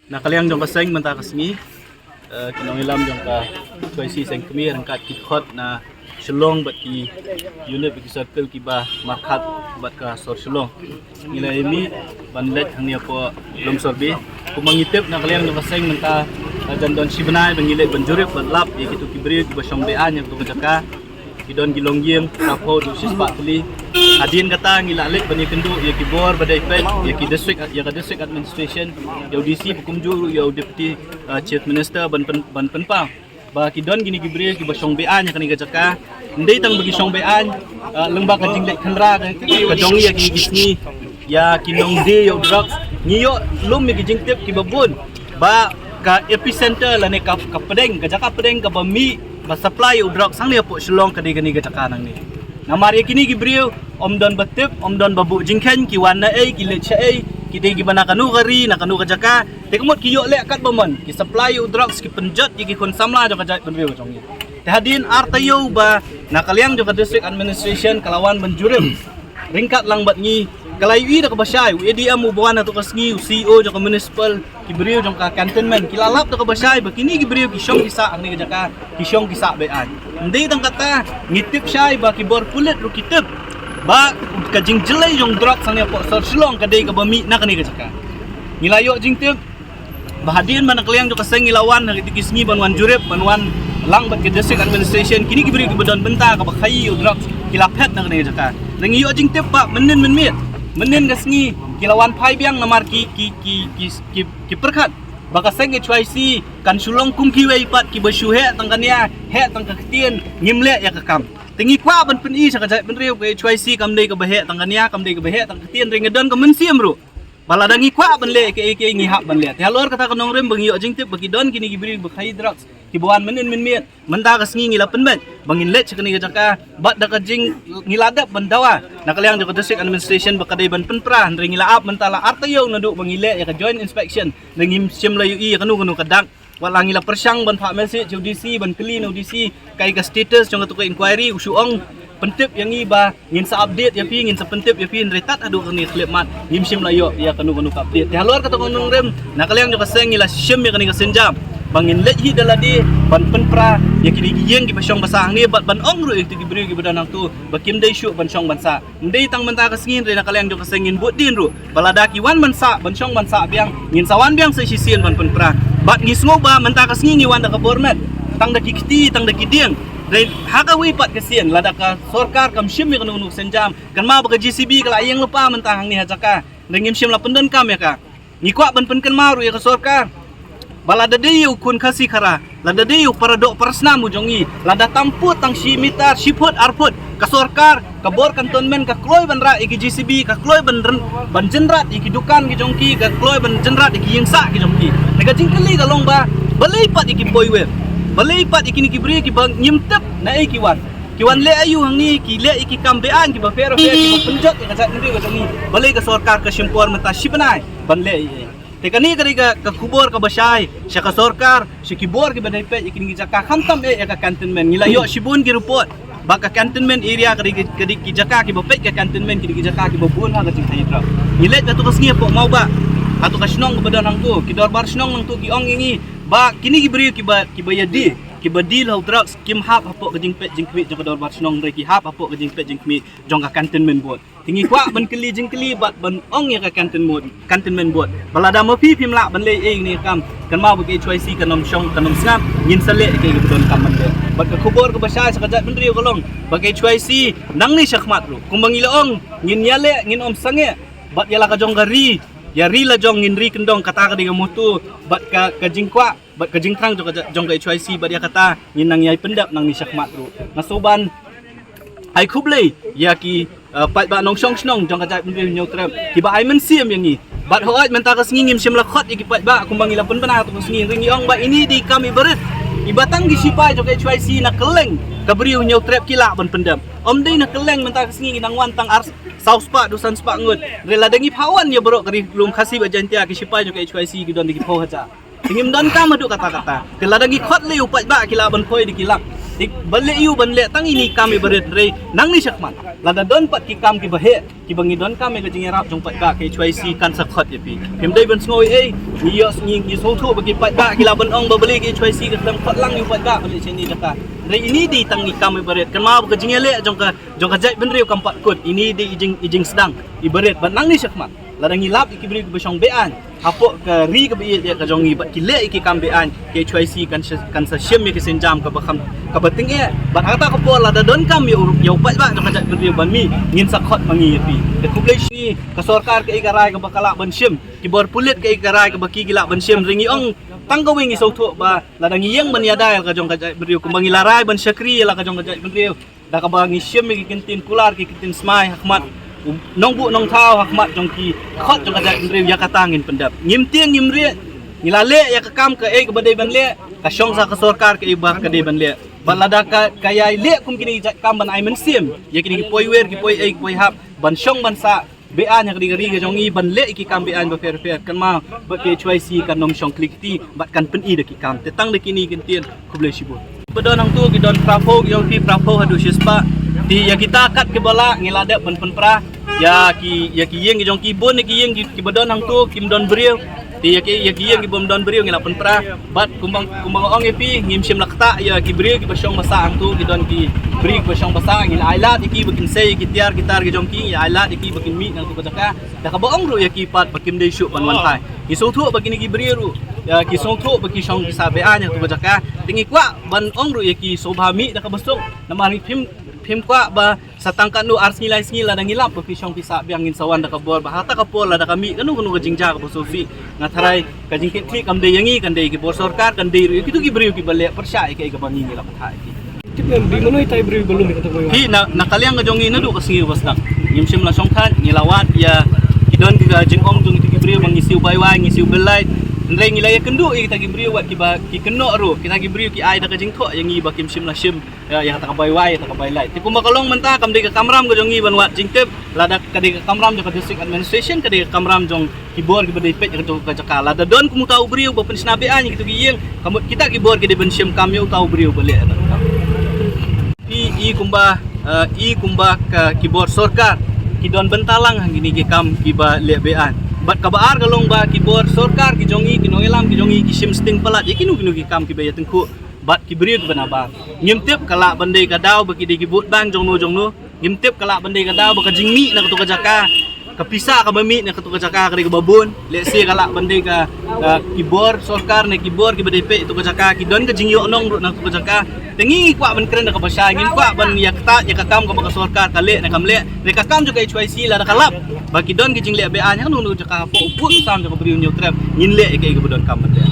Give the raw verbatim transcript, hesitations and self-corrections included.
Na ka liang jong ka seng mynta ka sngi, eh, ki nongïalam jong ka H Y C Seng Kmie ryngkat ki dkhot na Shillong bad ki unit bad ki circle kiba markhat bad ka sor Shillong. Ngi la ïa mih ban leit hangne hapoh Lumsorbei. Kumba ngi tip na ka liang jong ka seng mynta, eh, jan don shi bnai ba ngi leit ban jurip bad lap ïa kito ki briew kiba shong beaiñ ha kato ka jaka. Ki don ki longïing, ka phew haduh shispah tylli. Hadien kata ngi la leit ban ïakynduh ïa ki bor ba dei peit, ïa ki district, ïa ka district administration, ïa u D C ba kumjuh ruh ïa u deputy, uh, chief minister ban pyn, ban pynpaw ba ki don kine ki briew kiba shong beaiñ ha kane ka jaka. Ym dei tang ba ki shong beaiñ, uh, lyngba ka jingleit khynra ka, ka jong ngi ha kine ki sngi ïa ki nongdie ïa u drugs. Ngi ïoh lum ïa ki jingtip kiba bun ba ka epicenter lane ka, ka pdeng, ka jaka pdeng kaba mih ba supply ïa u drugs hangne hapoh Shillong ka dei kane ka jaka nangne. Namar ïa kine ki briew ym don ba tip, ym don ba buh jingkheiñ, ki wan na ei, ki leit sha ei, ki dei kiba na kano ka ri, na kano ka jaka. Te ka mut ki ïoh leh katba mon, ki supply ïa u drugs, ki pynjot ïa ki khun samla jong ka jaitbynriew jong ngi. Te hadien ar taïew ba na ka liang jong ka district administration ka la wan ban jurip ryngkat lang bad ngi, ka la ïohi da kaba shai u A D M uba wan ha kato ka sngi, u C E O jong ka municipal, ki briew jong ka cantonment ki la lap da kaba shai ba kine ki briew ki shong ki sah hangne ka jaka, ki shong ki sah beaiñ. Ym dei tang kata, ngi tip shai ba ki bor pulit ruh ki tip ba ka jingjlei jong drugs hangne hapoh sor Shillong ka dei kaba mih na kane ka jaka. Ngi la ïoh jingtip ba hadien ba na ka liang jong ka seng ngi la wan ha kito ki sngi ban wan jurip, ban wan lang bad ka district administration, kine ki briew kiba don bynta kaba khaïi ïa u drugs ki la phet na kane ka jaka. Ngi ïoh jingtip ba mynnin mynmiet, mynnin ka sngi ki la wan phai biang namar ki, ki, ki, ki, ki, ki pyrkhat ba ka seng H Y C kan shu long kum kiwei pat kiba shu heh tang ka nia, heh tang ka ktien, ngim leh ïa ka kam. Te ngi kwah ban pyni sha ka jaitbynriew ka H Y C kam dei kaba heh tang ka nia, kam dei kaba heh tang ka ktien, hynrei nga don ka mynsiem ruh ba lada ngi kwah ban leh kaei kaei ngi hap ban leh. Te halor kata ka nongrim ba ngi ïoh jingtip ba ki don kine ki briew ba khaïi drugs kiba wan mynnin mynmiet, mynta ka sngi ngi la pynbeit ba ngin leit sha kane ka jaka bad da ka jing, ngi la dep ban dawa na ka liang jong ka district administration ba ka dei ban pynpra, hynrei ngi la ap mynta la ar taïew naduh ba ngi leh ïa ka joint inspection, hynrei ngim shym la ïohi ïa kano kano ka dak. Wat la ngi la pyrshang ban phah message ïa u D C, ban kylli na u D C kaei ka status jong kato ka inquiry, u shu ong pyntip ïa ngi ba ngin sa update ïa phi, ngin sa pyntip ïa phi, hynrei tad haduh kane ka khyllipmat ngim shym la ïoh ïa kano kano ka update. Te halor kata ka nongrim na ka liang jong ka seng ngi la shim ïa kane ka sienjam ba ngin leit hi da lade ban pynpra ïa kine ki ïing kiba shong ba sah hangne bad ban ong ruh ïa kito ki briew kiba don hangto ba kim dei shuh ban shong ban sah. Ym dei tang mynta ka sngi, hynrei na ka liang jong ka seng ngin bud dien ruh ba lada ki wan ban sah, ban shong ban sah biang, ngin sa wan biang sa shisien ban pynpra. Bad ngi sngew ba mynta ka sngi ngi wan da ka bor met, tang da ki kti, tang da ki dieng. Hynrei ha kawei pat ka sien lada ka sorkar kam shim ïa kano kano ka sienjam, kynmaw ba ka J C B ka la ïeng lypa mynta hangne ha jaka, hynrei ngim shym la pyndonkam ïa ka. Ngi kwah ban pynkynmaw ruh ïa ka sorkar ba lada dei u khun Khasi Khara, lada dei u paradoh parasnam u jong ngi, lada tam pud tang shi mitar, shi phut, ar phut, ka sorkar, ka bor cantonment ka kloi ban rah ïa ki J C B, ka kloi ban ryn-, ban jynrat ïa ki dukan ki jong ki, ka kloi ban jynrat ïa ki ïing sah ki jong ki. Te ka jingkylli ka long ba balei pat ïa ki poiweb, balei pat ïa kine ki briew kiba ngim tip naei ki wan, ki wan leh aïu hangne, ki leh ïa ki kam beaiñ kiba pher pher, kiba pynjot ïa ka jaitbynriew ka jong ngi. Balei ka sorkar ka shim por mynta shi bnai ban leh ïa Te kane ka dei ka, ka khubor kaba shai sha ka sorkar, sha ki bor kiba dei peit ïa kine ki jaka, khamtam eh ïa ka cantonment. Ngi la ïoh shibun ki report ba ka cantonment area ka dei ki, ka dei ki jaka kiba peit ka cantonment, ki dei ki jaka kiba bun ha ka jingkhaïi drugs. Ngi leit hato ka sngi hapoh Mawbah, hato ka shnong kaba don hangto, ki dorbar shnong hangto ki ong ïa ngi ba kine ki briew kiba, kiba ïa die, kiba deal ha u drugs kim hap hapoh ka jingpeit jingkhmih jong ka dorbar shnong, hynrei ki hap hapoh ka jingpeit jingkhmih jong ka cantonment board. Te ngi kwah ban kylli jingkylli bad ban ong ïa ka cantonment board, cantonment board ba lada ma phi phim lah ban leh ei ei ne kam, kynmaw ba ka H Y C kan ym shong kan ym sngap, ngin sa leh ïa kaei kaba donkam ban leh. Bad ka khubor kaba shai sha ka jaitbynriew ka long ba ka H Y C nangne shakhmat ruh kumba ngi la ong ngin ïaleh ngin ym sangeh bad ïa la ka jong ka ri, ïa ri la jong ngin ri kyndong, kata ka dei ka motto bad ka, ka jingkwah bad ka jingthrang jong ka, jong ka H Y C, bad ïa kata ngin nang ïai pyndep nangne shakhmat ruh. Nga sngewbha ban ai khublei ïa ki, uh, paidbah nongshong shnong jong ka jaitbynriew Hynñiewtrep kiba ai mynsiem ïa ngi. Bad hooid mynta ka sngi ngim shym la khot ïa ki paidbah kumba ngi la pynbna ha kato ka sngi, hynrei ngi ong ba ine i dei i kam iba rit iba tang ki shipai jong ka H Y C na kylleng ka briew Hynñiewtrep ki lah ban pyndep. Ym dei na kylleng, mynta ka sngi ngi nang wan tang ar, saw spah, dei san spah ngut. Hynrei lada ngi phah wan ïa baroh ka ri lum Khasi bad Jaiñtia, ki shipai jong ka H Y C ki don da ki phew hajar. Te ngim donkam haduh katta katta. Te lada ngi khot lei u paidbah ki lah ban poi da ki lak. Ba leh ïa u ban leh tang ine i kam iba rit, hynrei nangne shakhmat lada don pat ki kam kiba heh kiba ngi donkam ïa ka jingïarap jong paidbah, ka H Y C kan sa khot ïa phi. Phim dei ban sngew ei ei, ngi ïoh, ngi sngewthuh ba ki paidbah ki lah ban ong ba balei ka H Y C ka khlem khot lang ïa u paidbah ba leh sha ine i jaka. Hynrei ine i dei tang i kam iba rit, kynmaw ba ka jingïaleh jong ka jong ka jaitbynriew kam pat kut. Ine i dei i jing, i jingsdang iba rit. Bad nangne shakhmat lada ngi lap ïa ki briew kiba shong be-aiñ hapoh ka ri kaba ïeit ka jong ngi bad ki leh ïa ki kam be-aiñ, ka H Y C kan sa, kan sa shim ïa ka sienjam kaba kham, kaba tyngeh. Bad ha kata ka por lada donkam ïa u, ïa u paidbah jong ka jaitbynriew ban mih, ngin sa khot ma ngi ïa phi. Te khublei shibun. Ka sorkar kaei ka rai kaba ka lah ban shim, ki bor pulit kaei ka rai kaba ki, ki lah ban shim. Hynrei ngi ong tang kawei, ngi sngewthuh ba lada ngi ïeng ban ïada ïa la ka jong ka jaitbynriew kumba ngi la rai ban shakri ïa la ka jong ka jaitbynriew da kaba ngi shim ïa ki kyntien kular, ki kyntien smai ha khmat u nongbuh nongthaw, ha khmat jong ki khot jong ka jaitbynriew, ïa kata ngin pyndep. Ngim tieng ngim rieh, ngi la leh ïa ka kam kaei kaba dei ban leh, ka shong sha ka sorkar kaei ba ka dei ban leh. Bad lada ka, ka ïai leh kum kine ki jait kam ban ai mynsiem ïa kine ki poiwer, ki poiei, ki poihap ban shong ban sah be-aiñ ha kane ka ri ka jong ngi ban leh ïa ki kam be-aiñ bapher bapher, kynmaw ba ka H Y C kan nym shong khlieh kti bad kan pyni da ki kam. Te tang da kine ki kyntien, khublei shibun. Ba don hangto ki don phraphew ki jong phi, phraphew haduh shispah. Te ïa kita kat kiba lah ngi la dep ban pynpra ïa ki, ïa ki ïing ki jong ki. Bun ïa ki ïing ki, kiba don hangto kim don briew. Te ïa ki, ïa ki ïing ki bym don briew ngi la pynpra. Bad kumba, kumba nga ong ïa phi, ngim shym la ktah ïa ki briew kiba shong ba sah hangto. Ki don ki briew kiba shong ba sah, ngi la ailad ïa ki ba kin sei ïa ki tiar ki tar ki jong ki, ngi la ailad ïa ki ba kin mih na kato ka jaka. Da kaba ong ruh ïa ki pat ba kim dei shuh ban wan thait. Ngi sngewthuh ba kine ki briew ruh, ïa, ki sngewthuh ba ki shong ki sah be-aiñ na kato ka jaka. Te ngi kwah ban ong ruh ïa ki, sngewbha mih da kaba suk. Namar ngi phim, phim kwah ba sa tang katno, ar sngi lai sngi lada ngi lap ba phi shong phi sah biang, ngin sa wan da ka bor ba ha kata ka por lada ka mih kano kano ka jingjia kaba sngewsih, nga tharai ka jingkitkhlieh kam dei ïa ngi, kan dei ki bor sorkar, kan dei ruh ïa kito ki briew kiba leh pyrshah ïa kaei kaba ngi, ngi la pynthait ïa ki. Tip mem, dei mano ita i briew ba lum ïa kata ka wei wai? Hi na, na ka liang ka jong ngi naduh ka sngi ba sdang ngim shym la shong thait, ngi la wad ïa ki, don ki ka jingong jong kito ki briew ba ngi siew bai wai, ngi siew bill light. Hynrei ngi la ïakynduh ïa kita ki briew wat kiba ki kynnoh ruh, kita ki briew ki ai da ka jingthoh ïa ngi ba kim shym la shim ïa, ïa kata ka bai wai, ïa kata ka bai light. Te kumba ka long mynta kam dei ka kamram ka jong ngi ban wad jingtip, lada ka dei ka kamram jong ka district administration, ka dei ka kamram jong ki bor kiba dei peit ïa kato ka jaka. Lada don kum uta u briew ba pynshna be-aiñ ïa kito ki ïing, ka mut kita ki bor ki dei ban shim kam ïa uta u briew ba leh ïa kata ka kam. Phi i kumba, eh, i kumba ka ki bor sorkar ki don bynta lang ha kine ki kam kiba leh be-aiñ. Bad kaba ar ka long ba ki bor sorkar ki jong ngi, ki nongïalam ki jong ngi ki shim sting palat ïa kino kino ki kam kiba ïatyngkhuh bad ki briew kiba nabar. Ngim tip ka lah ban dei ka daw ba ki dei ki vote bank jongno jongno. Ngim tip ka lah ban dei ka daw ba ka jingmih na kato ka jaka, ka pisa kaba mih na kato ka jaka ka dei kaba bun. Lehse ka lah ban dei ka, ka ki bor sorkar ne ki bor kiba dei peit ïa kato ka jaka ki don ka jingïohnong ruh na kato ka jaka. Te ngi, ngi kwah ban kren da kaba shai, ngim kwah ban ïa ktah ïa ka kam kaba ka sorkar ka leh ne kam leh. Te ka kam jong ka H Y C lada ka lap ba ki don ki jingleh be-aiñ ha kano kano ka jaka hapoh u pud u sam jong ka Bri u Hynñiewtrep, ngin leh ïa kaei kaba donkam ban leh.